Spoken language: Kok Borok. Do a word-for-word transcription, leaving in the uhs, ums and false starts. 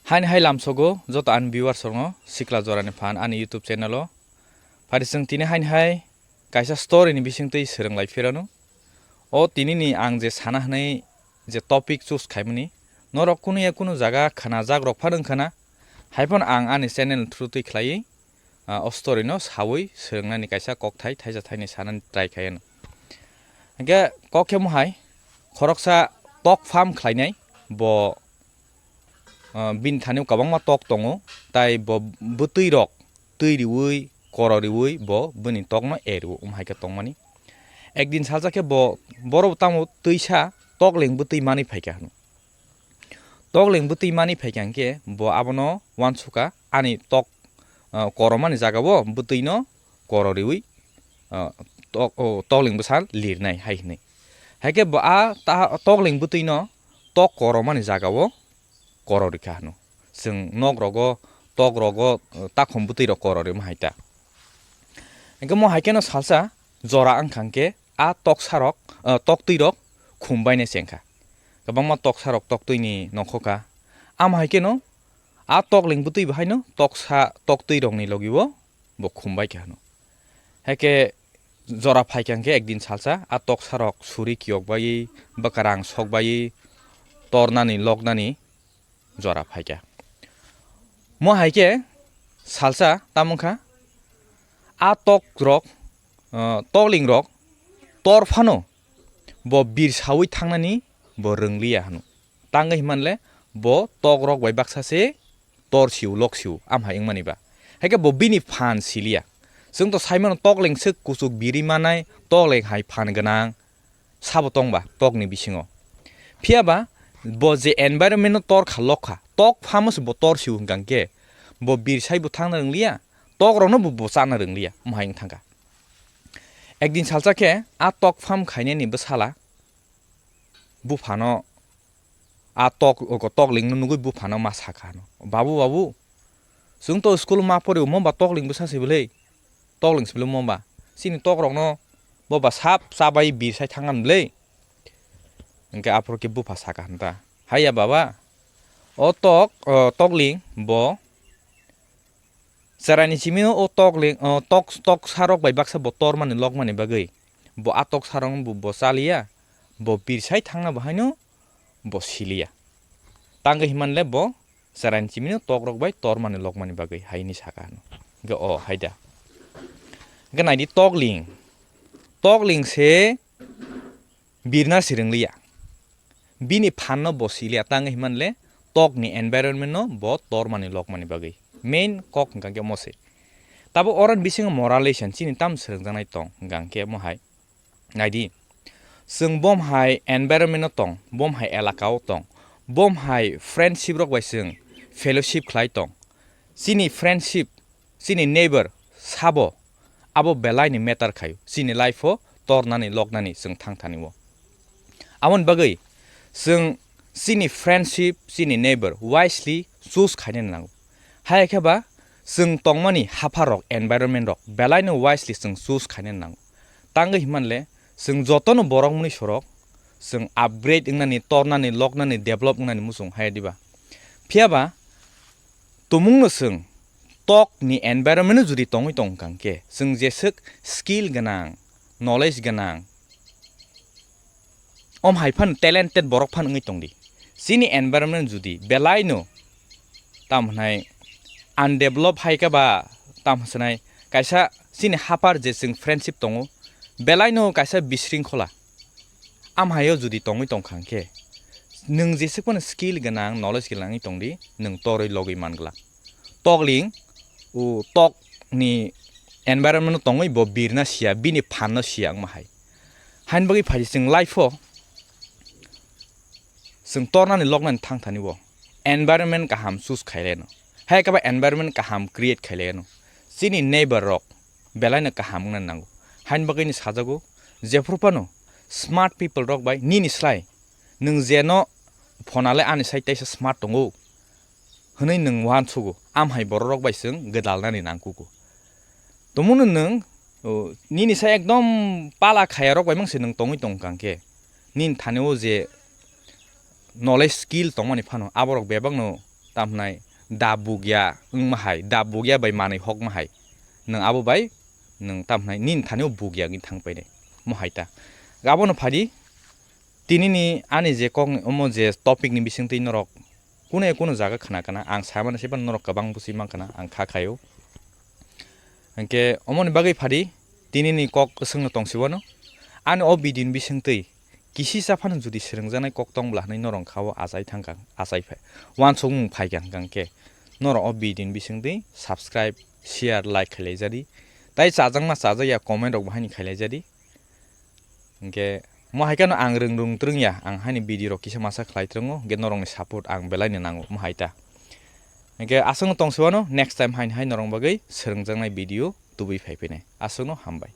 Haini hai lamsogo joto ani viewers rokno sikla jorani phan ani YouTube channel o. Phari chwng tini haini hai kaisa story ni bisingtwi swrwng lai phirano. O tini ni ang je sana hwnwi je topic choose khaimani, norok kunu ya kunu jaga khna jak rok phano wngkha na, hai phano ang ani channel through twi khlaiwi, ah, o story no sawi swrwngnani kaisa kokthai thaisa thaini sanani try khaiyano. Hingke kok khe mohai khoroksa tok farm khlainai bo, ah, bini thani o kwbangma tok tongo, tai bo bwtwi rok twi riwi koro riwi bo bini tok no eriwo, um hai khe tongmani. Ekdin salsa khe bo, borok tamo twisa tokling bwtwi manwi phaikha hwnwi. Tokling bwtwi manwi phaikha hwnkhe bo abono uansukha, ani tok, ah, koromani jagao bwtwi no koro riwi, ah, tok, o, tokling bwsa lirnai hai hwnwi. Haikhe bo a ta-, tokling bwtwi no tok koromani jagao koro rikha hwnwi. Chwng nok rogo, tok rogo, ah, takhum bwtwi rok koro rima hai ta. Hingke mo hai khe no salsa jora wngkha hingke a toksa rok, ah, toktwi rok khum bainai chengkha. Kwbangma toksa rok toktwi ni nongkho kha. Amo hai khe no a tokling bwtwi bo hai no toksa toktwi rok ni logi o bo khum bai kha hwno. Hai khe jora phai kha hingke ekdin salsa a toksa rok suri kiyok baiwi bwkarang sok baiwi tornani loknani jora phaikha. Mo hai khe salsa tamo wngkha, a tok rok, ah, tokling rok tor phano bo birsawi thangnani bo rwngliya hwno. Tangwi hwnmanle bo tok rok bai baksa se tor siu, lok siu, am hai wngmani ba. Hai khe bo bini phan siliya. Chwng to sai mano tokling se kuchuk biri manai, tokling hai phan gwnang, sabo tong ba tokni bisingo. Phiya ba bo je environment no tor kha lok kha, tok phamo se bo tor siu hwnkha hwnkhe bo birsai bo thangna rwngliya, tok rokno bo, bo chana rwngliya, mohai wng thangkha. Ekdin salsa khe a tok pham khainani bwsala buphano a tok, oko tokling no nugui buphano ma sakha hwno, "Babu, babu, chwng to school ma pori omo ba tokling bwsa se bwlai, tokling se bwlai omo ba, chini tok rokno bo ba sap chabai birsai thangna bwlai." Hingke aphuru khe bupha saka hwn ta, "Haiya baba, o tok, o tokling bo cheraini simi o tokling, o tok, toksa rok bai baksa bo tormani lokmani bagwi bo a toksa rok bo, bo chaliya, bo birsai thangna bo haino bo siliya. Tangwi hwnmanle bo cheraini simi o tok rok bai tormani lokmani bagwi," hai hwnwi saka hwno. Hingke o hai da. Hingke naidi tokling, tokling se birna se rwngliya. Bini phan no bo siliya, tangwi hwnmanle tokni environment no bo tormani lokmani bagwi. Main kok hwnkha khe omo se. Tabo oro ni bisingo moral lesson chini tam swrwngjaknai tong hwnkha khe omo hai. Naidi, chwng bom hai environment o tong, bom hai elaka o tong, bom hai friendship rok bai chwng fellowship khlai tong. Chini friendship, chini neighbor sabo, abo belai ni matter khaio chini life o tornani loknani chwng thang thani o. Aboni bagwi chwng chini friendship, chini neighbor wisely choose khainani nango. Hai khe ba chwng tongmani hapha rok, environment rok belai no wisely chwng choose khainani nango. Tangwi hwnmanle chwng jotono borok mwnwi sorok chwng upgrade wngnani, tornani, loknani, develop wngnani muchung hai diba. Phiya ba tumungno chwng tokni environment no jodi tongwi tong kang khe, chwng jeswk skill gwnang, knowledge gwnang, om hai phan talented borok phan wngwi tongdi. Chini environment jodi belai no tam hwnai undevelop hai khe ba tam hwnai kaisa chini hapar je chwng friendship tongo, belai no kaisa bisringkhola. Am hai o jodi tongwi tong kha hwnkhe, nwng jeswk phano skill gwnang, knowledge gwnangwi tongdi, nwng torwi logwi man glak. Tokling, o tokni environment no tongwi bo birna siya, bini phan no siya wngma hai. Hain bagwi phai chwng life o chwng tornani loknani thang thani bo environment kaham choose khai laino. Hai khe ba environment kaham create khai laino. Chini neighbor rok belai no kaham wngna nango. Hain bagwi ni sajago, jephru phano smart people rok bai nini slai nwng je no phone le ani sai teisa smart tongo hwnwi nwng uansugo, am hai borok rok bai chwng gwdalnani nang kugo. Tongmano nwng, o, nini sai ekdom pala khaya rok bai mang se nwng tongwi tong kang khe, nini thani o je knowledge skill tongmani phano aborok bebak no tamhnai da bugya wngma hai, da bugya bai manwi hokma hai. Nwng abo bai nwng tamhnai nini thani o bugya wngwi thang painai. Mo hai ta. Abono phadi, tinini ani je kok omo je topic ni bisingtwi norok kunu kunu jaga khna kana, ang samani se phano norok kwbang busi man kana, ang kha khaio. Hwnkhe omoni bagwi phadi, tinini kok swngno tong siwano. Ani o video ni bisingtwi kisisa phano judi swrwngjaknai kok tong bwla hwnwi norok kha o achai thangkha, achai phai. Uansukmung phaikha hwnkhe norok o video ni bisingtwi subscribe, share, like khailai jadi. Tai chajakma chajakya comment rok bo haini khailai jadi. Hwnkhe mo hai kheno ang rwng rwng twrwngya, ang haini video rok kisa masa khlai twrwngo, hwnkhe norokni support ang belaino nango mo hai ta. Hwnkhe aswkno tong siwano, next time haini hai norok bagwi swrwngjaknai video tubui phai phinai. Aswkno hambai.